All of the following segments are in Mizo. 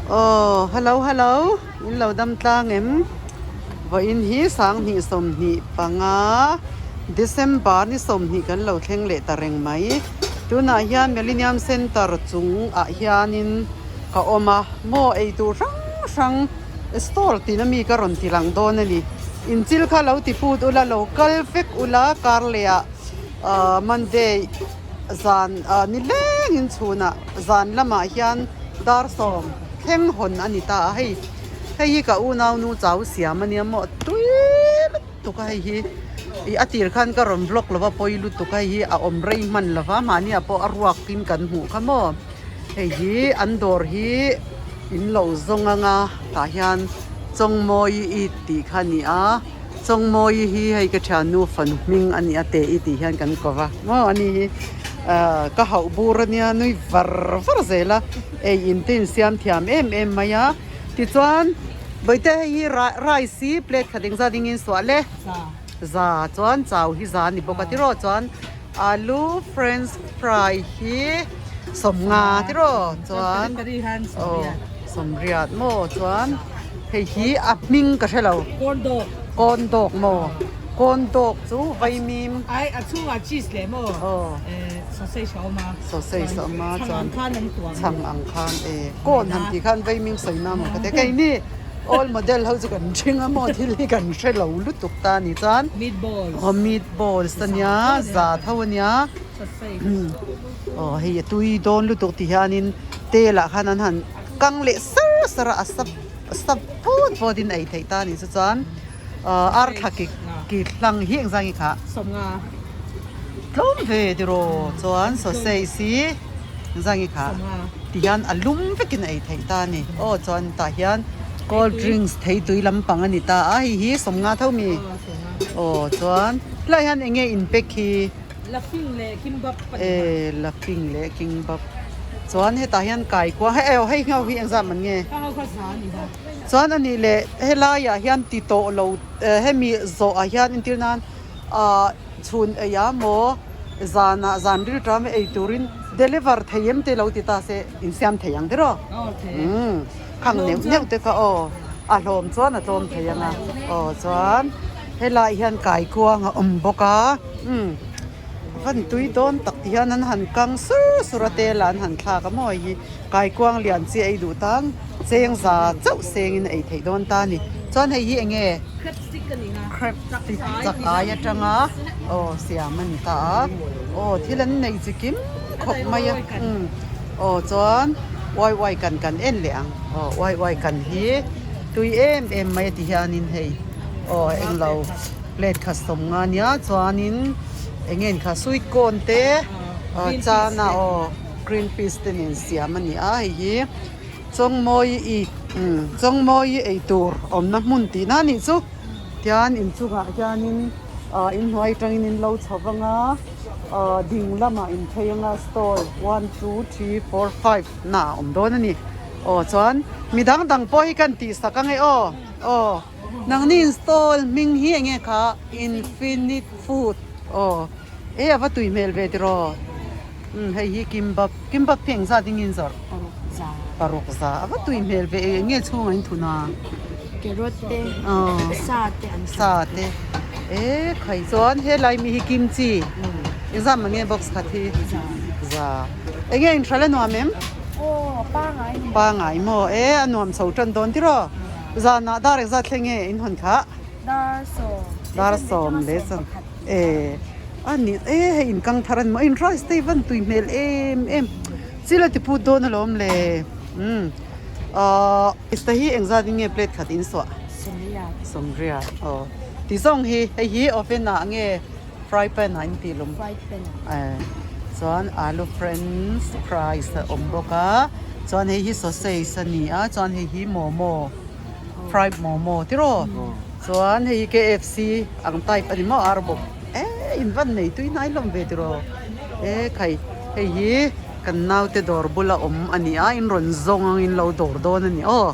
Aw hello hello in lo dam tlang em vawiin hi sanghnih 25 December ni 20 kan lo thleng leh ta reng mai tunah hian Millennium Centre chung ah hianin ka awm a maw ei tur hrang hrang stall tina mi ka rawn ti lang dawn a ni inchil kha lo ti put ula lo kal vek ula kar leh ah ah Monday. Zan ni lengin chhunah zan lamah hian dar sawm thleng hawn a ni ta a, hei hei hi ka unaunu chau siam a nia maw tui lutuk a hei hi ih a tir khan ka rawn vlog lova pawi lutuk a hei hi a awm rei hman lova mahni ah pawh a ruakin kan hmuh kha maw hei hi an dawr hi in lo zawng anga tah hian Chawngmawi i tih kha a ni a. Chawngmawi hi hei ka thiannu fanu hming a ni a te i tih hian kan ko va maw a ni hi ah ka hauh bur a nia nui var var zel a ei in te in siam thiam em em mai a tichuan bawihte hei hi rice hi plate khat engzat engin suah le za chuan chau hi za a ni bawk a tiraw chuan alu french fry hi sawmnga tiraw chuan aw sawmriat maw chuan. Hei hi a hming ka hre lo. Corn dog. Corn dog maw? Corn dog chu vaimim. Ai a chhungah cheese leh maw? Aw. Eh sausage a awm a. Sausage a awm a chuan. Chhang ang khan an tuam. Chhang ang khan e. Corn han tih khan vaimim sawi na maw ka ti. Kei ni old model ho chu kan ring a maw thil hi kan hre lo lutuk ta a ni chuan. Meatballs. Aw meatballs a nia za tho a nia. Sausage. Aw hei a tui dawn lutuk ti hianin tel ah khan an han. Kang leh sar sar a, a sap sap phut phut in ei theih ta a ni chu chuan ar thla ki ki hlang hi engzah nge kha tlawm ve tiraw chuan sausage hi engzah nge kha ti hian a lum vekin a ei theih ta a ni aw chuan tah hian cold drinks thei tui lampang a ni ta a hei hi sawmnga tho mi aw chuan helaiah hian eng nge in pack hi. Laughing leh kimbap a ni a. Laughing leh kimbap. Chuan hetah hian kaikua hei aw hei ngho hi engzat man nge? Ka ngho kha za a ni a. Chuan a nih leh helaiah hian ti tawh lo hemi zawhah hian entir nan ah chhun ei a maw zanah zan ril ṭam ei turin deliver thei em te lo ti ta se insiam thei ang tiraw? Aw thei. Umm khang neuh neuh te kha aw a hlawm chuan a tlawm thei ang a aw chuan. Helai hian kaikuang a awm bawk a umm van tui dawn tak ti hian an han kang sur sur a tel ah an han thlak a maw hei hi kaikuang lian chi a ei duh tan cheng za chauh sengin a ei theih dawn ta a ni chuan hei hi eng nge crab stick a ni a crab stick chak ai atanga aw siam a ni ta a aw thil an nei chi kim khawp mai a umm aw chuan uai uai kan kan en leh ang aw uai uai kan hi tui em em mai a ti hianin hei. Aw englo plate kha sawm nga nia chuanin eng nge kha sweet corn te chana aw green peas te nen siam a ni a hei hi chawngmawi i chawngmawi ei tur awmna hmun tih na nih chu tian inchungah hianin ah inhnuai atangin in lo chho vang a ah ding lamah in phei anga stall one two three four five na a awm dawn a ni aw chuan midang dang pawh hi kan tihsak ang e aw. Aw nangni install hming hi enge kha infinite food aw e ava tui hmel ve tiraw umm hei hi kimbap kimbap hi engzat ding in zawrh paruk za ava tui hmel ve enge chhungah in thun a carrot te sa te an sa te e khai chuan helai mi hi kimchi engzat mah nge box khat hi za enge in hralh a nuam em aw pangai pangai maw e a nuam chho tan dawn tiraw. Zanah dar engzat thleng nge in hawn kha? Dar sawm. Dar sawm leh sawm. E a ni e hei in kang thar a ni maw in rice te hi van tui hmel em em chil a ti put dawn alawm le umm ahh ista hi engzat in nge plate khat in suah? Sawmriat. Sawmriat aw ti zawng hi hei hi oven ah nge fry pan ah in tih lawm? Fry pan ah. E chuan alu french fries a awm bawk a chuan hei hi sausage a ni a chuan hei hi momo fried momo tiraw chuan hei hi K_F_C ang type a ni maw ar bawk e in van nei tui hnai hlawm ve tiraw e khai hei hi kan naute dawr bula awm a ni a in rawn zawng ang in lo dawr dawn a ni aw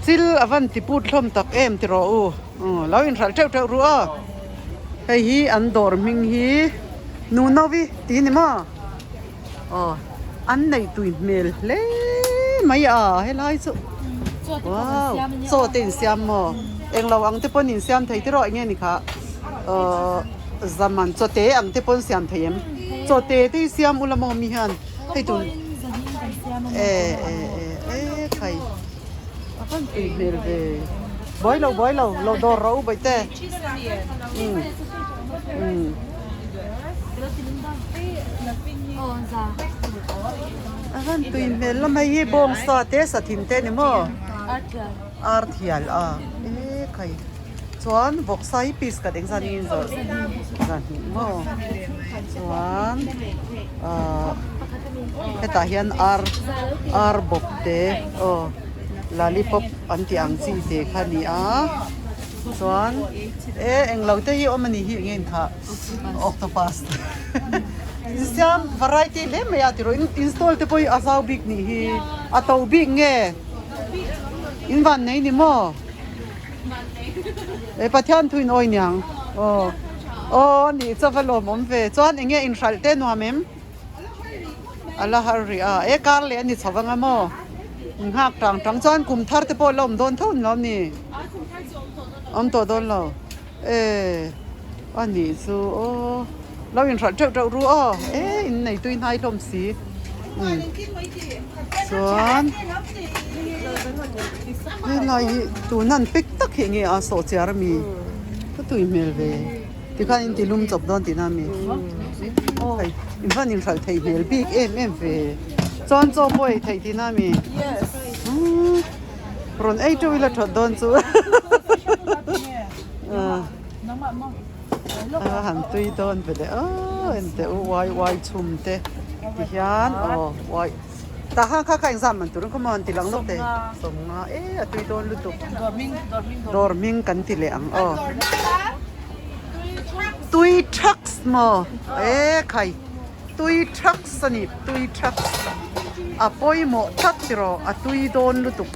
chil a van ti put hlawm tak em tiraw u lo inhralh teuh teuh ru aw hei hi an dawr hming hi. Nu Novi tih a ni maw? Aw, an neih tui hmel hle mai a helai chu wow chaw te in siam maw englo ang te pawn in siam thei tiraw eng nge ni kha ahh zaman chaw te ang te pawn siam thei em chaw te te hi siam ula maw mi hian hei tun e e e e khai a van tui hmel ve buai lo buai lo lo dawr rawh u bawihte umm umm. A van tui hmel lam hei hi bawng sa te sa thin te ni maw ar thial a e khai chuan vawksa hi piece khat engzat nge in zawrh zahnih maw chuan ahh hetah hian ar ar bawp te aw lollipop an tih ang chi te kha a ni a chuan e englo te hi awm a nih hi eng nge in thah. Octopus insiam variety hle mai a tiraw install te pawh hi a zau bik nih hi a to bik nge in van nei ni maw e Pathian thu in awi niang aw aw nih chu va lawmawm ve chuan eng nge inhralh te nuam em a la har rih a e kar leh a ni chho anga maw nghak tang tang chuan kum thar te pawh la awm dawn tho ni lawm ni awm tawh dawn lo. E a nih chu aw lo inhralh teuh teuh ru aw e in nei tui hnai hlawm si umm chuan helai hi tuna an pek tak hi enge a sawh chiar ami ka tui hmel ve tikhan in ti lum chawp dawn tihna ami hei in van inhralh theih hmel bik em em ve chuan chaw pawh ei theih tihna ami umm rawn ei teuh ila that dawn chu. A han tui dawn ve leh aw enteh u uai uai chhum te ti hian aw uai tah khan kha kha engzam man tur ang khaw maw han ti lang lawk teh sawmnga e a tui dawn lutuk dawr hming kan ti leh ang aw tui thaks maw e khai tui thaks a ni tui thaks a pawimawh thak tiraw a tui dawn lutuk.